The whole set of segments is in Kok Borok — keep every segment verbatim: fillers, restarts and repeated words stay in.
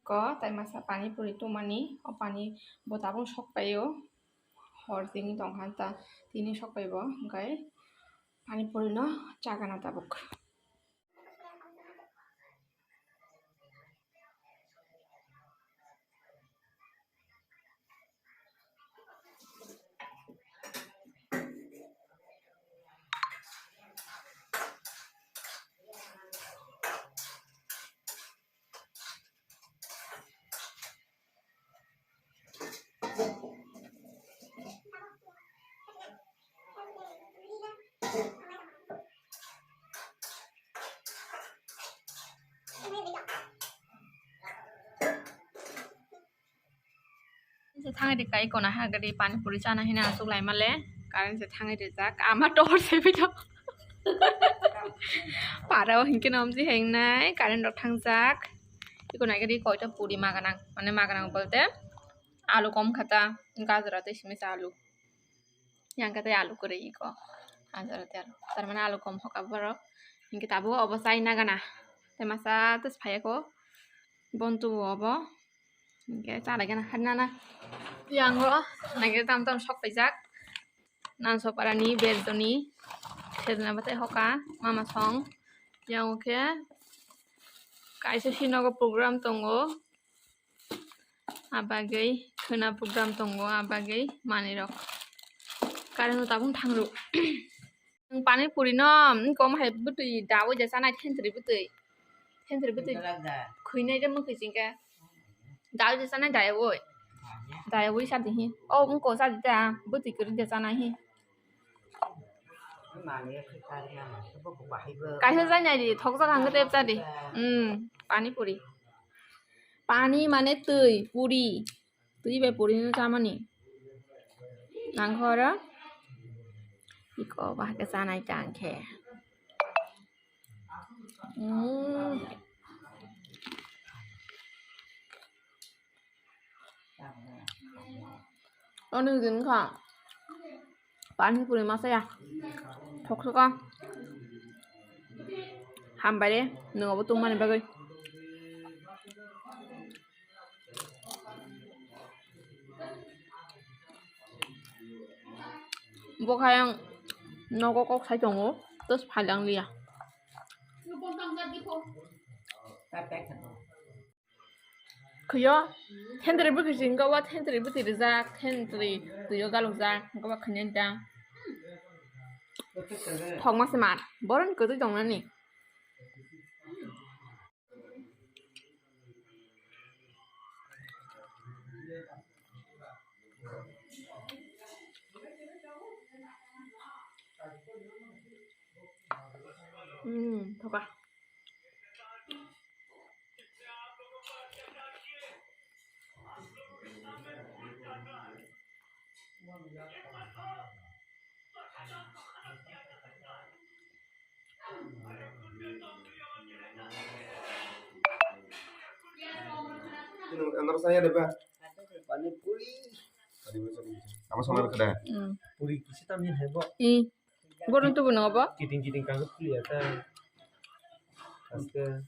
Ko tai masa pani puri tumani, o pani bo tabuk sok paio. Hor tini tongkha ta, tini sok paibo, hwnkhe pani puri no chagana tabuk. Se thangwi rwkha, eko na ha gari pani puri chana hina aswk lai male, current se thangwi rijak, ama torch se bito. Para o hinkhe no omji hengnai, current rok thangjak. Eko na gari koita puri maganang, mane maganang bolte alu kom khata, gajora tei simi sa alu. Yang khe tei alu kwrwi iko. Alu tei alu. Tar mane alu kom hoka borok. Hinkhe tabuk obo chai nagana. Tei masa tei phaiya ko. Bontu obo. Hinkhe chalai gana harnana. Yang o nagir tam tam sok paijak. Nan sopara ni berjoni. Sejna batai hoka. Mama song. Yang o khe kaisa sinogo program tongo. Abagwi khwna program tongo, abagwi manwi rok. Current no tabung thangru. Pani puri no, kom hai bwtwi dawi de chanai thentri bwtwi. Thentri bwtwi. Khwinai de mwkhwi chingkhe. Dawi de chanai dayawi. Dayawi sadi hi. O wngko sadi da, bwtwi kwrwi de chanai hi. Kaisa jai nai di, thokjak ang tep cha di. Hmm, pani puri. Pani mane twi, puri. Twi bai puri no chamani. Nangkho oro. Iko bahai khe chanai ta ang khe. Hmm. Ani din kha. Pani puri masa ya. Thok thok a. Hambai re, nwng obo tongmani bagwi. Bo khe ayang nogo kok sai tongo, tos phai lang liya. Khwio, thentwrwi bwkhi singkha o, thentwrwi bwtwi rijak, thentwrwi twio galokjak, hwnkhe ba khwnyan ta. Thokma se mar, bohroni kwtwi tongnani. Hmm, thoka. Ano saya ada ba? Pani puri. Apa sama ada? Hmm. Puri kisi tamni hai bo. I. Borok tubu nang bo? Kiting kiting kangkuk kuliya ta. Aste.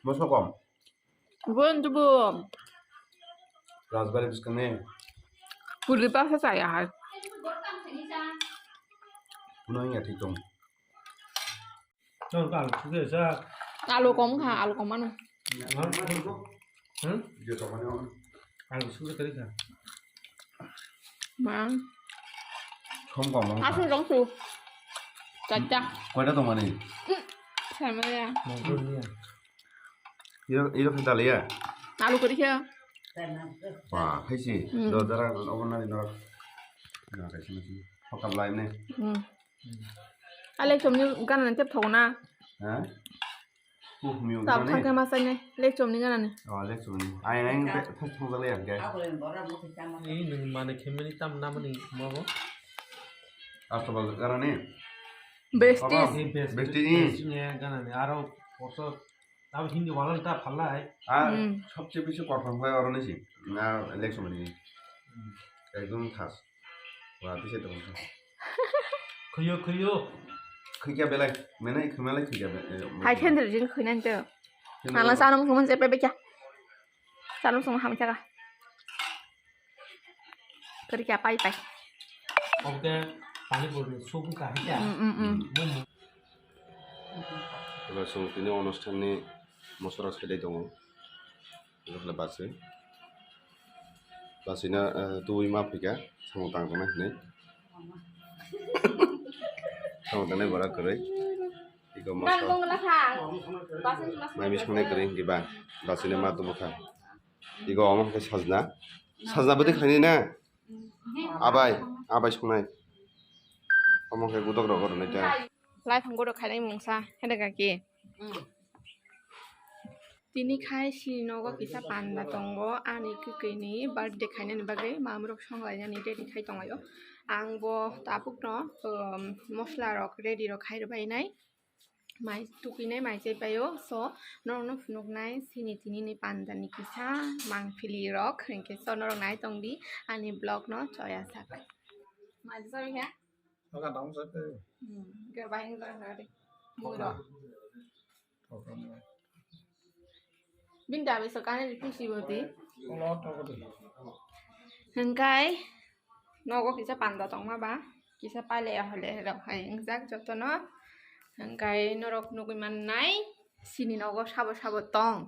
Moso kom. Borok tubu. Rajbari bwskangni. Puri paksa chaya hai. Puno wngya thik tong. Alu kom kha, alu kom ano. Hmm? Mang. Som kom mang. Asu rong su. Kacha. Koita tong mani? Sama ya. Iro, iro khe daliya? Alu kari khe. Wah, khaisi. Hmm. Do dara obo nari no. Na kaisi nasi. Hokap lai ne. Hmm. Alek somni gana tep thogna. Ha? Tabuk thangkhe ma chainai, lekchomni ganani. Oh, lekchomni. Ai, ai, thas thang jalai ang, guys. Ni nung mane khemeni tam namani mabo. Astabal ganani. Besti. Besti. Besti ni ganani. Aro koso, tab hindi walal ta phalai. Ah, sobse bisi kothom hoi oro nisi. Na, lekchomni. Ekdom thas. Wa, tise tong. Khuyo, khuyo. Khikya belai. Mene khimale khikya be. Hai thendri jin khuinan te. Nala sanam kuman se pebe kya. Chalo song ham chaka. Kari kya pai pai. Oke, pani puri, supu ka kya? Mm, mm, mm. Momo. Eba song tini onusthan ni mosra saidai tongo. Eba khle basi. Basi na, eh, tubui ma phika, samung tang tong nai hinwi. Samung tang nai bora kwrwi. Iko mosra. Mai mi songnai kwrwi hinwi ba, basi na ma tubu kha. Ego omo khe sajna. Sajna bwtwi khainai na? Abai, abai songnai. Omo khe gudok rok rwnai ta. Lai phang gudok khainai mungsa, hede kaki. Tini khai sini nogo kisa panda tongo, ani kwkwi ni birthday khainani bagwi mamrok songlainani ready khai tonglaio. Ang bo tabuk no, um, mosla rok ready rok khai rwbainai. Mai tukuinai mai chai paio, so norokno phunuknai sini tini ni panda ni kisa mangpili rok, hinkhe so norok nai tongdi ani vlog no choya sak. Mai chai ya? Oka dong chai paio. Hmm, ke bai ngi bai ngi. Mui rok. Oka mo. Bin dabe so kani ri pusi boti. Ola oto boti. Hingkai nogo kisa panda tongma ba, kisa pale ahole rok hai wngjak jotono. Hingkai norok nugui mannai sini nogo sabo sabo tong.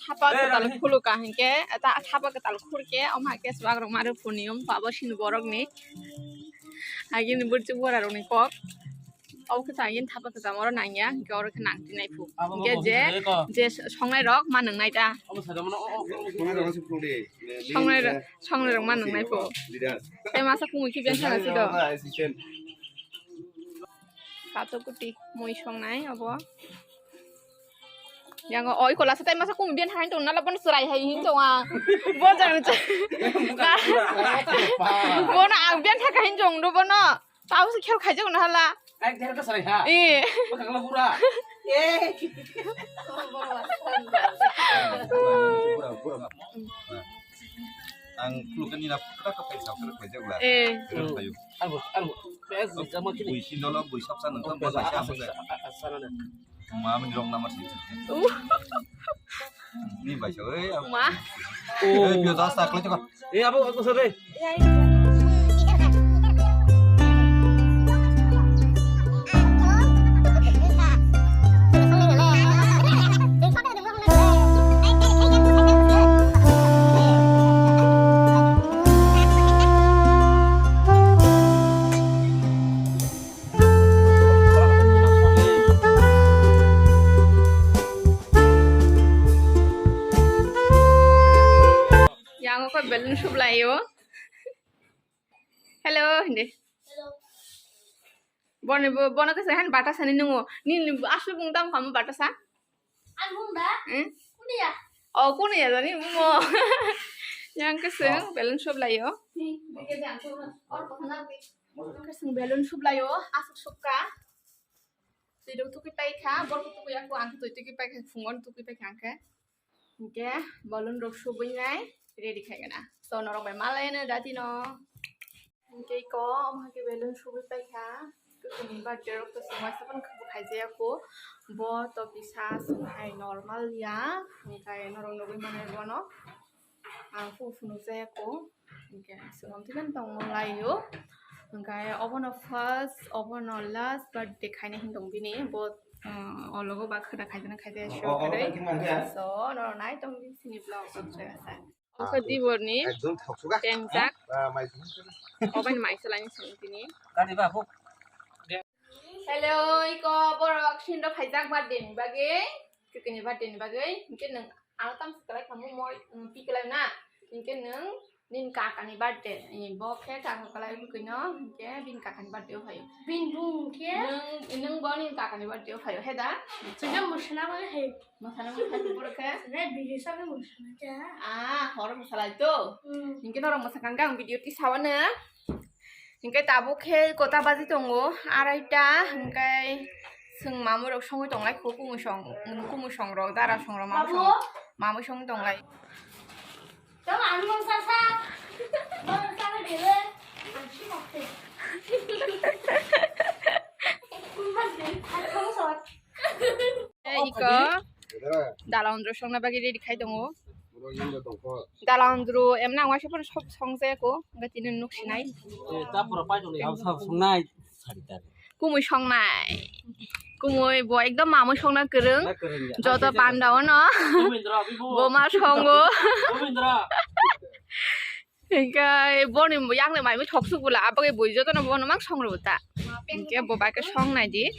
Thapa kwtal khuluka hinkhe, ta thapa kwtal khurkhe, omo hai khe swbak rok maru phunio, abo sini borok ni. Agini burchuk bora rok ni kok. Obo khe changin thapa kwcham oro nangya, hinkhe oro khe nangtwi nai phu. Hinkhe je, je songnai rok ma nwngnai ta. Songnai rok, songnai rok ma nwngnai phu. Tei masa kumui khe bensana si do. Kato kuti mui songnai obo. Yango oi kola sa tai masa kumui ben hain tong nala bon surai hai hin tong a. Bo jang cha. Bono ang ben thaka hin jong do bono. Tao se khel khaijak na hala. Ai, der ka sarai ha. Eh. Bakal pura. Eh. Pura, pura. Ang puluh kan ni na pura ka paisa, pura khaijak la. Eh. Pura khayu. Ang, ang, bui sindolo, bui sapsa nang, bui sapsa nang. Mami rong nama sih. Ni bai sa, eh, ma. Eh, pio das tak, kau cakap. Eh, apa, apa, sorry. Yang kok balloon sup layo. Hello, hindi. Hello. Bono, bono kesa han batasa ni nungo. Ni, ni asuk bung tam kamu batasa? Ang hunda. Hmm? Kunia. Oh, kunia jani mo. Yang kesa balloon sup layo. Ni, bege jang ko. Or ko na. Kesa balloon sup layo, asuk sup ka. Twi rok tukui paikha, borok tukui ya, ang twi tukui paikha, phungon tukui paikha ang khe. Hinkhe balloon rok subui nai ready khai gana. So norok bai malai no dati no. Hinkhe ko omo hai khe balloon subui paikha. Kwkwi ni birthday rok to swngmai sapan khe bo khaijaya kho. Bo to kisa swng hai normal ya. Hinkhe norok nugui mano bono. Ang phung phunuk jaya kho. Hinkhe swngam twi phano tongo laio. Hinkhe obono first, obono last birthday khaina hin tong bini. Bo, uh, ologo ba khwna khaijana khaijaya show kharwi. So, norok nai tong di sini vlog subscribe sa. Omo khe diborni tengjak. Obaini mai salai ni sini tini. Hello, iko borok sindo khaijak birthday ni bagwi. Kwkwi ni birthday ni bagwi. Hinkhe nwng ano tamo swkalai khamu moi, um, pi kwlai na. Hinkhe nwng nini kaka ni birthday. Bo khe kaka kwlai kwkwi no. Hinkhe bini kaka ni birthday o phaio. Bini bung khe? Nwng, nwng bo nini kaka ni birthday o phaio. He da? Chwngno mwsana bagwi hai. Mwsana bagwi hai borok khe? Chwngno video sa bagwi mwsana khe. Ah, horo mwsalai to. Hmm. Hinkhe norok mwsakang khe ang video tisawano. Hinkhe tabuk khe kota baji tongo, araita, hinkhe chwng mamui rok songwi tonglai kho, kumui song, kumui song rok, dara song rok, mamui song, mamui song tonglai. Tamo ani mung sa sa. Mung sa na dile. Ang si mokte. Kumba de, ang kamu sawat. Eh, iko. Dala ondro songna bagwi ready khai tongo. Dala ondro emna ang waisa phano song, song jaya ko, hwnkhe tini nuk sinai. Kumui songnai. Kumui bo ekdom mamui songna kwrwng. Joto panda ono. Bo ma songo. Hingke boni yang le mai thok suk bula abage bui joto no bono mang song ro ta. Hingke bo bai ke song nai di.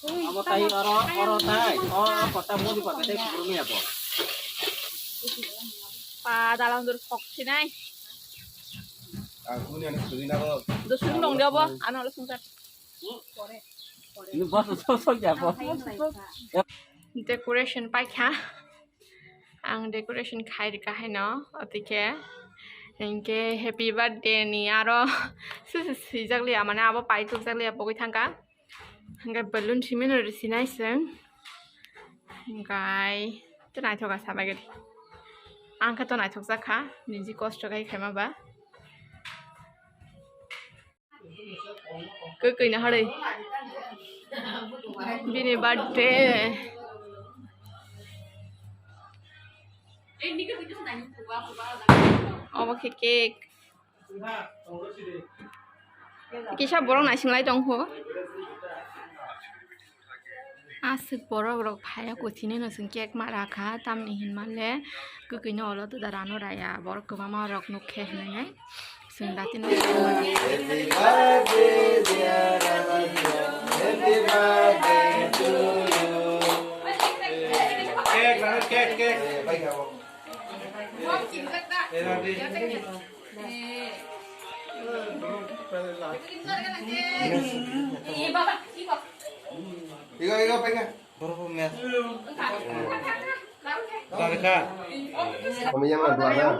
Abo tai oro, oro tai, o, o kota mudi kota tai kukurumi abo. Pa dalang dur sok sinai. Ang kuni ani suri na bo. Dusung dong dia bo, ano lo sungkar. Ini bos sok sok ya bo. Decoration paikha. Ang decoration khai rika haino, otike. Hingke happy birthday ni aro swijak liya, mane abo pai tubjak liya pogwi thangka. Hingke balloon simi no risi nai seng. Hingkai to naithok a sabai gadi. Ang khe to naithok jakha, niji kosto khai khaima ba. Kwkwi no hwrwi. Bini birthday. Obo khe cake. Kisa borok naising lai tong kho. Aswk borok rok phaiya kwthwini no chwng cake ma rakha, tamni hinma le kwkwi no olo da rano raya, borok kwbangma rok nuk khe hinwi nai chwng dati no. Happy birthday, dear Radha, happy birthday to you. Cake, cake, cake. Igo, igo, pega. Kami yang mana dua na?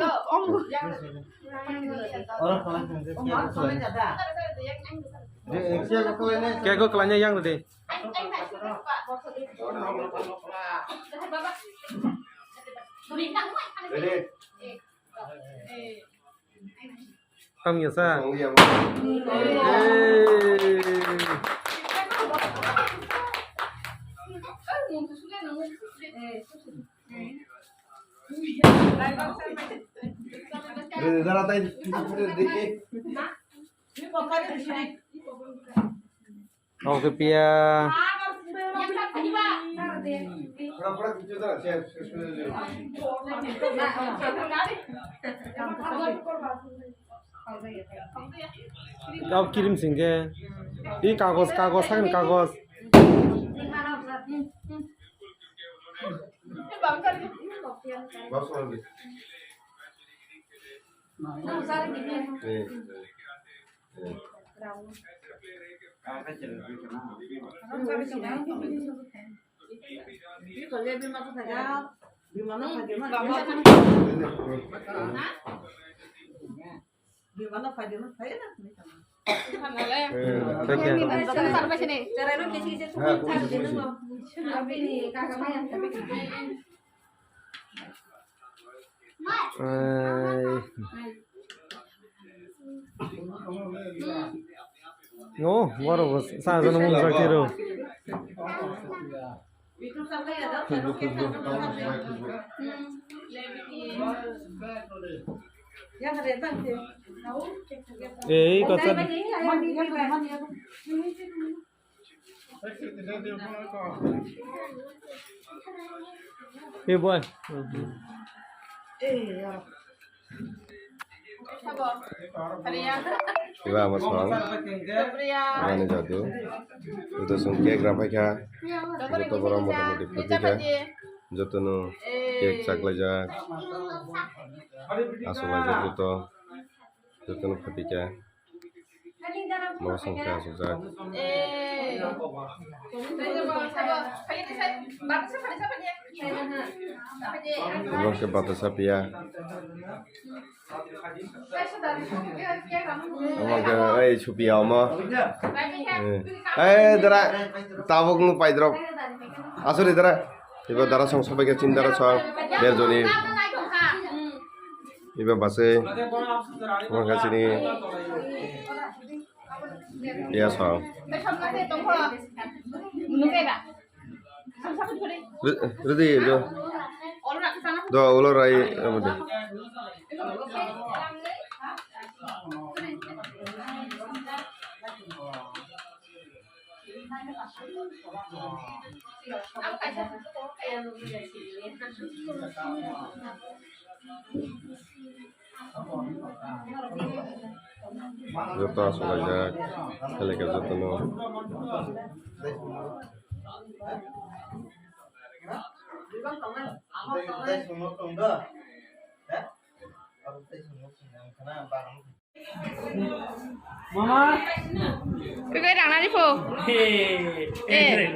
Cake ko kalanya yang tadi. Ready? Tang ya sa. Tang ya, Bang. Hey. Ready, dara tai. Ready. Oke, pia. Kau kirim singke. Ini kagos, kagos, kan kagos. Eh, eh. Eh, thank you. Ai. No, borok bo sa jano mung jak tiro. Ei, kotha. Hey, boy. Iba amo song. Ani jadu. Itu song cake rapai kha. Joto borok motamoti phuti kha. Jotono cake chaklaijak. Aswk laijak joto. Jotono phuti kha. Mosong khe asukjak. Obo khe batasa piya. Omo khe ei supiya omo. Eh, eh, dara, tabuk no paidrop. Asuri dara. Iba dara song sobai khe chini dara song berjoli. Iba base. Omo khe chini. Ya song. Re-, ready do. Do ulo rai amo de. Joto aswkajak, belai khe jotono. Mama. Kau rang nari po. Eh.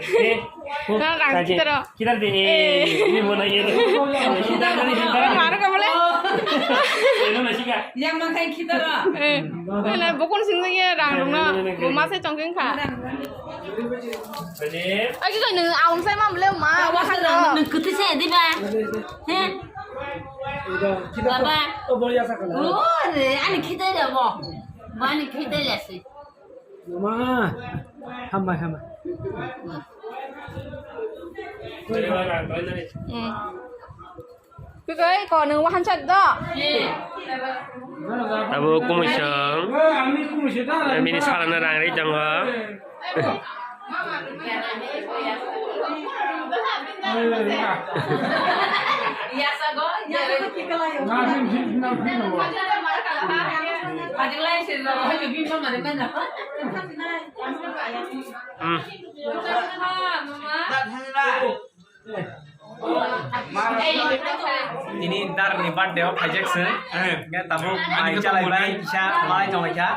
Kau rang kita ro. Kita de. Eh. Ini mau nanya. Kita de. Baru kau boleh. Ini masih kak. Yang makan kita ro. Eh. Mana bukun sini ya rang rung na. Rumah saya congkeng kak. Agi kau nung awam saya mam leu ma. Awam saya nung kutu saya di ba. He. Baba. Ore, ani khitai da mo. Mani khitai la si. Mama. Hambai, hambai. Bikoi ko nung wahan chat do. Abo kumusang. Mini salana rang ri tongo. Tini dar ni birthday o phaijak se. Nge tabuk mai chalai bai kisa malai tong kha.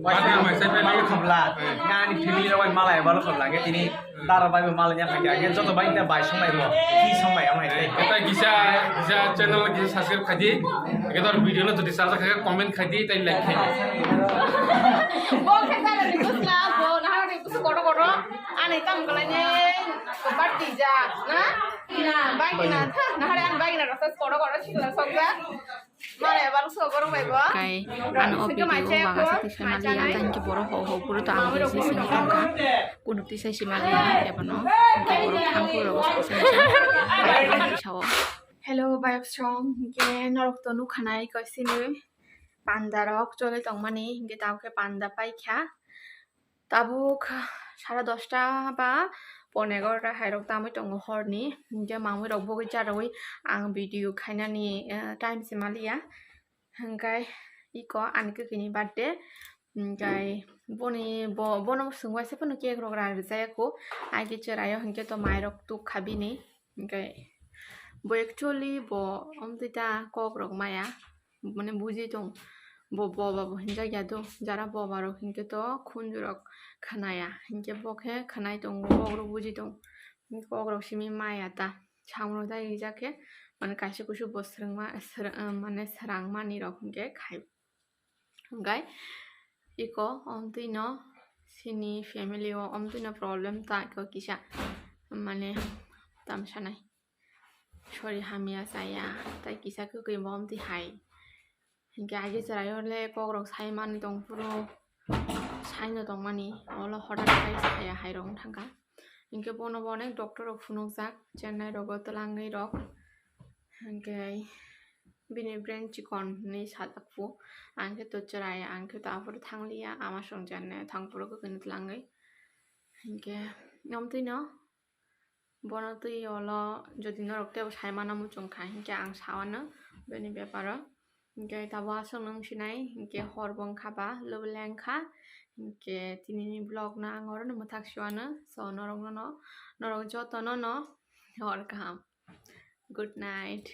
Birthday mai sai bai khobla. Nge ani family rok bai malai balo khobla. Nge tini dar bai bo malai nya kha. Nge joto bai ta bai song bai bo. Ki song bai amai. Eta kisa, kisa channel kisa subscribe khaidi. Nge tor video no jodi sa sa kha comment khaidi tai like khaidi. Bo khe dar ni busla bo na ni busu koto koto. Ani tam kalai ne. Bat dijak na? Bagina, nahare ang bagina rasa skoro koro sikla sokjak. Mare bal so borok bai bo. Kai, ano o video o bagasa tisai mali ya, thank you borok ho ho puro to ang tisai sini tongkha. Kuno tisai si mali ya, kebano. Borok thang puro bagasa tisai sao. Hello, bayok strong. Ke norok to nukhanai koi sini. Panda rok chole tongmani, hingke tamo khe panda paikha. Tabuk sara dosta ba pone egarota hairok tamui tongo horni, hingke mamui rok bogwi charwi ang video khainani, eh, time se maliya. Hingke iko ani kwkwi ni birthday, hingke boni bo, bono swngwai se phano cake rok ra rijaya kho, ai khe chwraio hingke to mai rok tuk kha bini. Hingke bo actually bo omtwi ta kok rok maya, mane buji tong, bo boba bo hinjak ya do, jara boba rok hingke to khunju rok khnaya, hingke bo khe khnai tongo, kok rok buji tong, hingke kok rok simi maya ta, samung rok dai rijak khe, mane kaisa kusu bo swrwngma, swrwng, mane swrang mani rok hingke khai. Hingkai iko omtwi no sini family o omtwi no problem ta iko kisa mane tamsa nai. Sorry, hamya chaya tai kisa kwkwi bo omtwi hai. Hingke age chwraio le kok rok sai mani tong phuru sai no tong mani olo hotat khai saya hai rok wng thangkha. Hingke bono bo onek doctor rok phunukjak Chennai rogo twlangwi rok. Hingke bini brain chikon hinwi sajak phu. Ang khe to chwrai, ang khe to aphuru thangliya, ama songcharni thangphuru kwkhwini twlangwi. Hingke omtwino bono twi olo jodi norok teibo sai mano muchung kha, hingke ang sawano bini beparo. Hingke tabuk aswk nung sinai, hingke hor bo wngkha ba, lobole wngkha. Hingke tinini vlog no ang orono mwthak suwano. So, norok no, norok jotono no hor kaham. Good night.